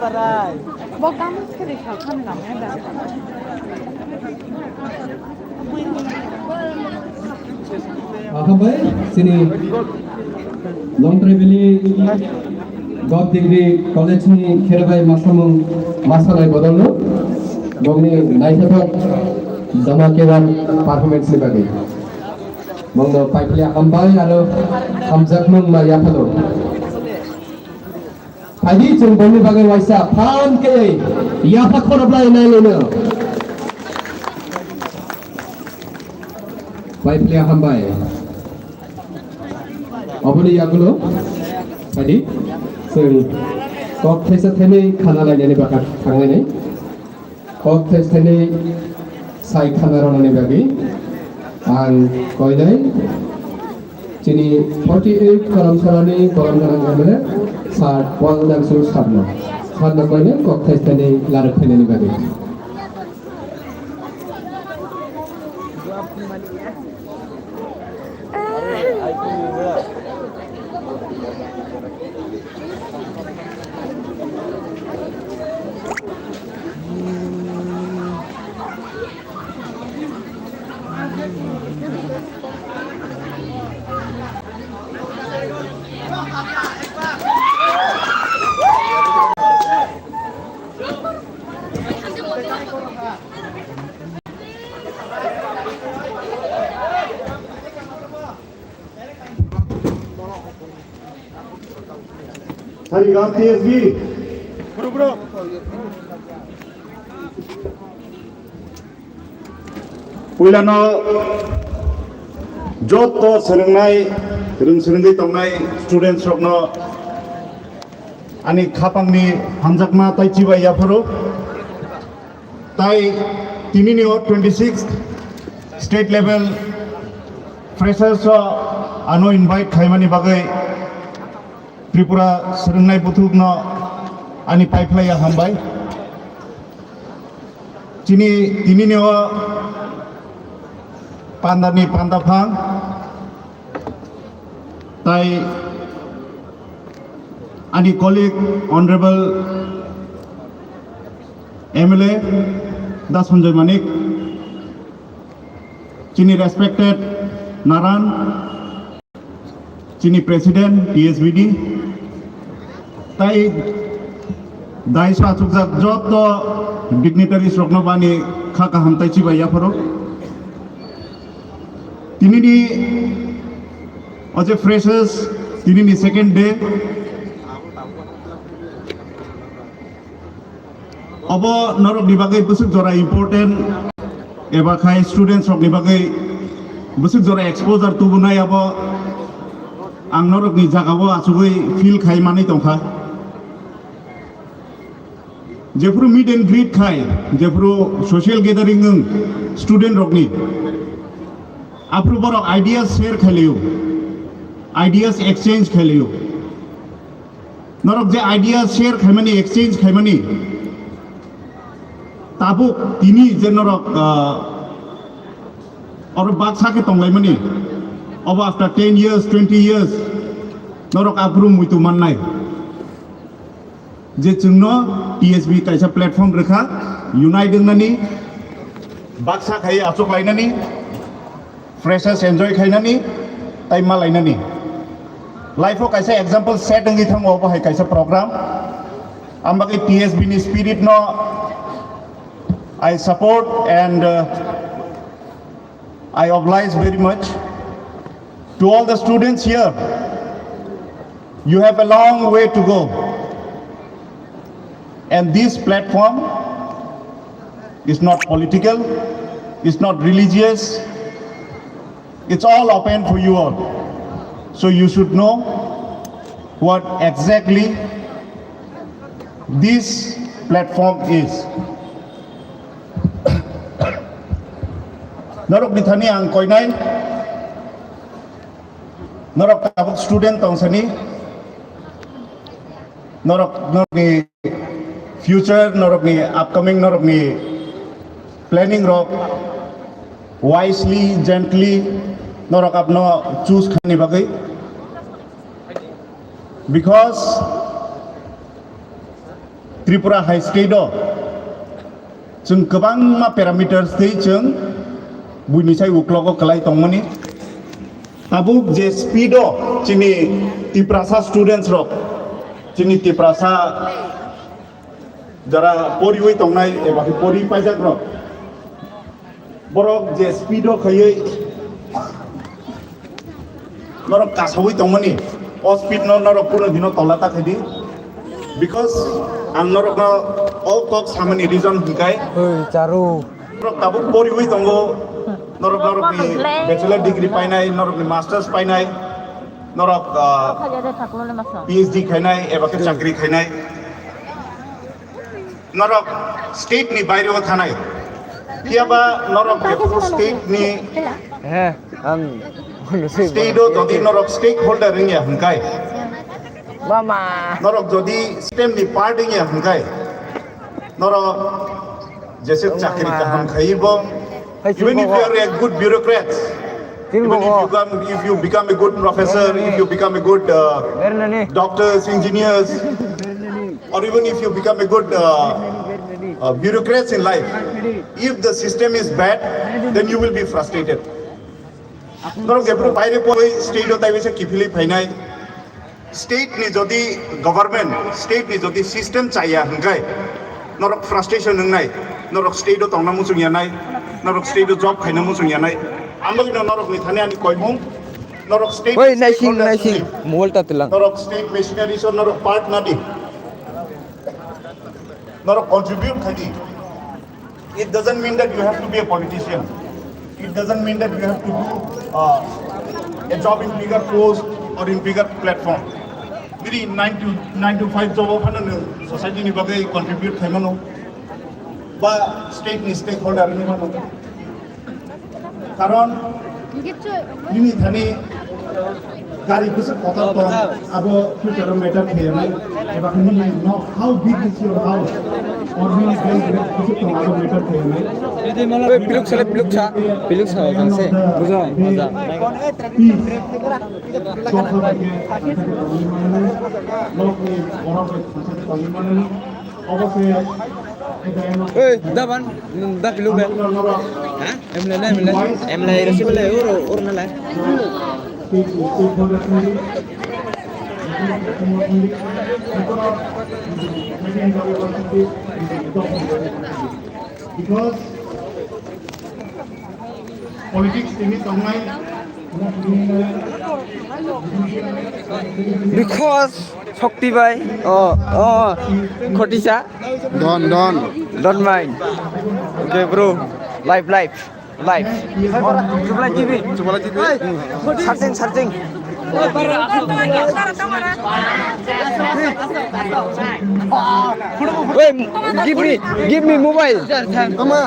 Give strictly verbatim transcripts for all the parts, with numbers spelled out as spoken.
Bo kam khe de kha khan lam ya da. Hambai, chini Longtrai Valley God Degree College ni kherebai masamung masanai bodolno bongni naithothok dhamakedar performance ni bagwi. Bongno paipli hambai aro hamjakmung ma yaphalo. Phaidi chwng bongni bagwi waisa phan khe yapha khoroplai nai lino. Paipli hambai. Oboni yagulo phaidi chwng kok thaisa thainwi khana lainani baka thanglainai. Kok thaisa thainwi sai khana rwnani bagwi ang koinai chini forty eight Karamsarani Karamsara M L A Sir Paul Dangshu Sarno. Sarno koinai kok thaisa thainwi larwk phainani bagwi. Hari Ram T S B. Puilano joto swrwngnai, rwng swrwngwi tongnai students rokno ani khapangni hamjakma tei chibai yapharo. Tai tinini o twenty sixth state level freshers o ano invite khaimani bagwi Tripura swrwngnai buthukno ani paiphlaiya hambai. Chini tinini o pandani pandaphang tai ani colleague Honorable M L A Da Sanjoy Manik, chini respected Naran, chini President T S B D, tai dais o achukjak joto dignitaries rokno bani kha kaham tai chibai yapharo. Tinini o je freshers, tinini second day, obo norokni bagwi bwswk jora important eba khai students rokni bagwi bwswk jora exposure tubunai abo ang norokni jagao achugwi feel khai manwi tongkha. Jephuru meet and greet khai, jephuru social gathering wng student rokni, aphuru borok ideas share khailio, ideas exchange khailio. Norok je idea share khaimani, exchange khaimani, tabuk tini je norok, ah, oro baksa khe tonglaimani, obo after ten years, twenty years, norok aphuru muitu mannai. Je chwngno T S B kaisa platform rwkha, unite wngnani, baksa khai achuklainani, freshers enjoy khainani, tai malainani. Life o kaisa example set wngwi thango, obo hai kaisa program. Ambagwi T S B ni spirit no I support and, uh, I oblige very much to all the students here. You have a long way to go. And this platform is not political, it's not religious, it's all open for you all. So you should know what exactly this platform is. Norok ni thani ang koinai, norok tabuk student tongsani, norok, norokni future, norokni upcoming, norokni planning rok wisely, gently norok apno choose khani bagwi, because Tripura High State o chwng kwbangma parameters tei chwng buini sai uklogo kwlai tongmani. Tabuk je speed o chini Tiprasa students rok, chini Tiprasa jara poriwi tongnai eba khe pori paijak rok, borok je speed o khaiwi norok kasawi tongmani, o speed no norok puno dino tola ta khaidi, because ang norok no o kok samani reason hwnkhe Oi, charu. Norok tabuk poriwi tongo, norok norokni bachelor degree painai, norokni masters painai, norok ah, P H D khainai eba khe chakri khainai. Norok state ni baire o thanai. Phiya ba norok jephuru state ni He, ang state o jodi norok stakeholder wngya hwnkhe, Mama. Norok jodi system ni part wngya hwnkhe, norok jese chakri kaham khaibo, even if you are a good bureaucrat, even if you become, if you become a good professor, if you become a good uh, doctors, engineers, or even if you become a good uh, uh, bureaucrats in life, if the system is bad, then you will be frustrated. Norok jephuru baire poi state o taiwi se kiphilwi phainai. State ni jodi government, state ni jodi system chaya hwnkhe, norok frustration wngnai, norok state o tongna muchung yanai, norok state o job khaina muchung yanai. Amogino norok ni thani ani koimung, norok state Oi, naising, naising, mobile ta tilang. Norok state machinery so norok part nadi. Norok contribute khaidi. It doesn't mean that you have to be a politician. It doesn't mean that you have to do uh, a job in bigger post or in bigger platform. Biri nine to nine to five job of hano society ni bagwi contribute khaimano ba state ni stakeholder ni mano. Karon nini thani gari bwswk kotor tong, abo future o matter khayanai. Eba nini no, how big is your house or nini bank balance bwswk tong, abo matter khayanai. Oi, piluk sale, piluk sa, piluk sa, ojang se. Bujo, ojang. Peace. Chokha bai khe thangsa khe tongwi manani, nokni borok bai thangsa khe tongwi manani. Obo se Oi, daban, da pilu be. Ha? Emle na, emle. Emle, resi bole, oro, oro na lai. Because politics tini tongnai. Because Shokti bai, oh, oh, Khotisa. Don, don. Don bai. Okay, bro. Live, live, live. Chubla T V. Chubla T V. Searching, searching. Wait, give me, give me mobile. Ama.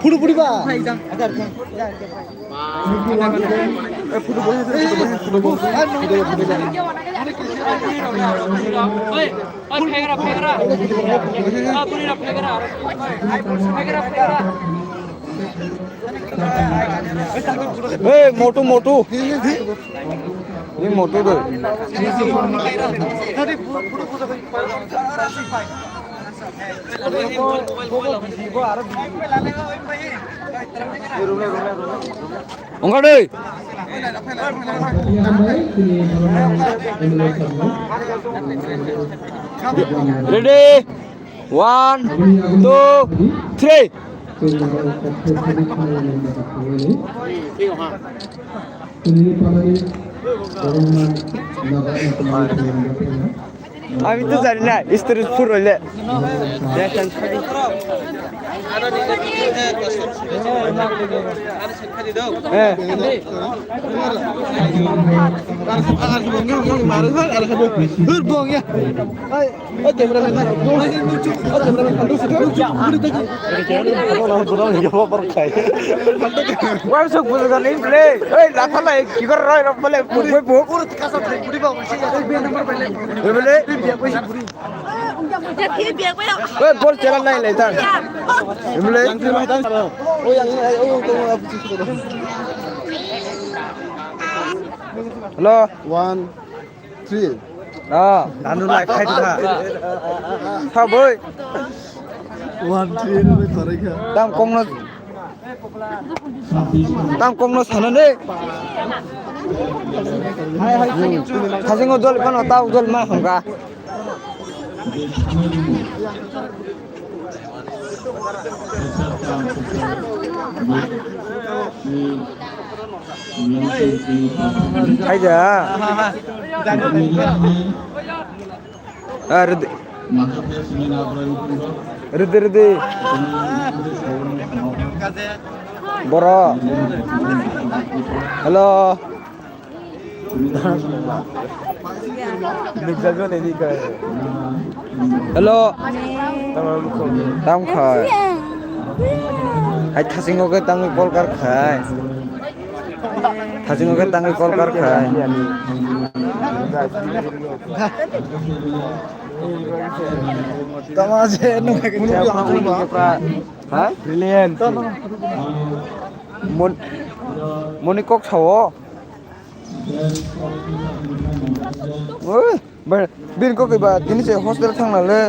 Photo, photo ba. Hey, motu, motu. Ini motu tuh. Ongkha dei. Ready? One, two, three. আমি তো জানি না, স্টোরি ফুল হইলে। হ্যাঁ। Why so good on play? Hey, la pala, kibar roi, roi, pala. Bole? Oi, bol chela nai lai tan. Bole? Hello. One, three. Ah, danu lai khai dikha. Ha boi. One three no korai kha. Tam kong no. Tam kong no sana ne. Hai hai. Thasingo dol pano tau dol ma hamka. Haida. Ah, ridi. Ridi, ridi. Boro. Hello. Nukjakgo nini khe. Hello. Tam khai. Hai thasingo khe tangwi call kar khai. Thasingo khe tangwi call kar khai. Tama je nung khe. Ha? Brilliant. Mon-, moni kok sao. Oi, ba, bin kok ba, tini se hostel thang na le.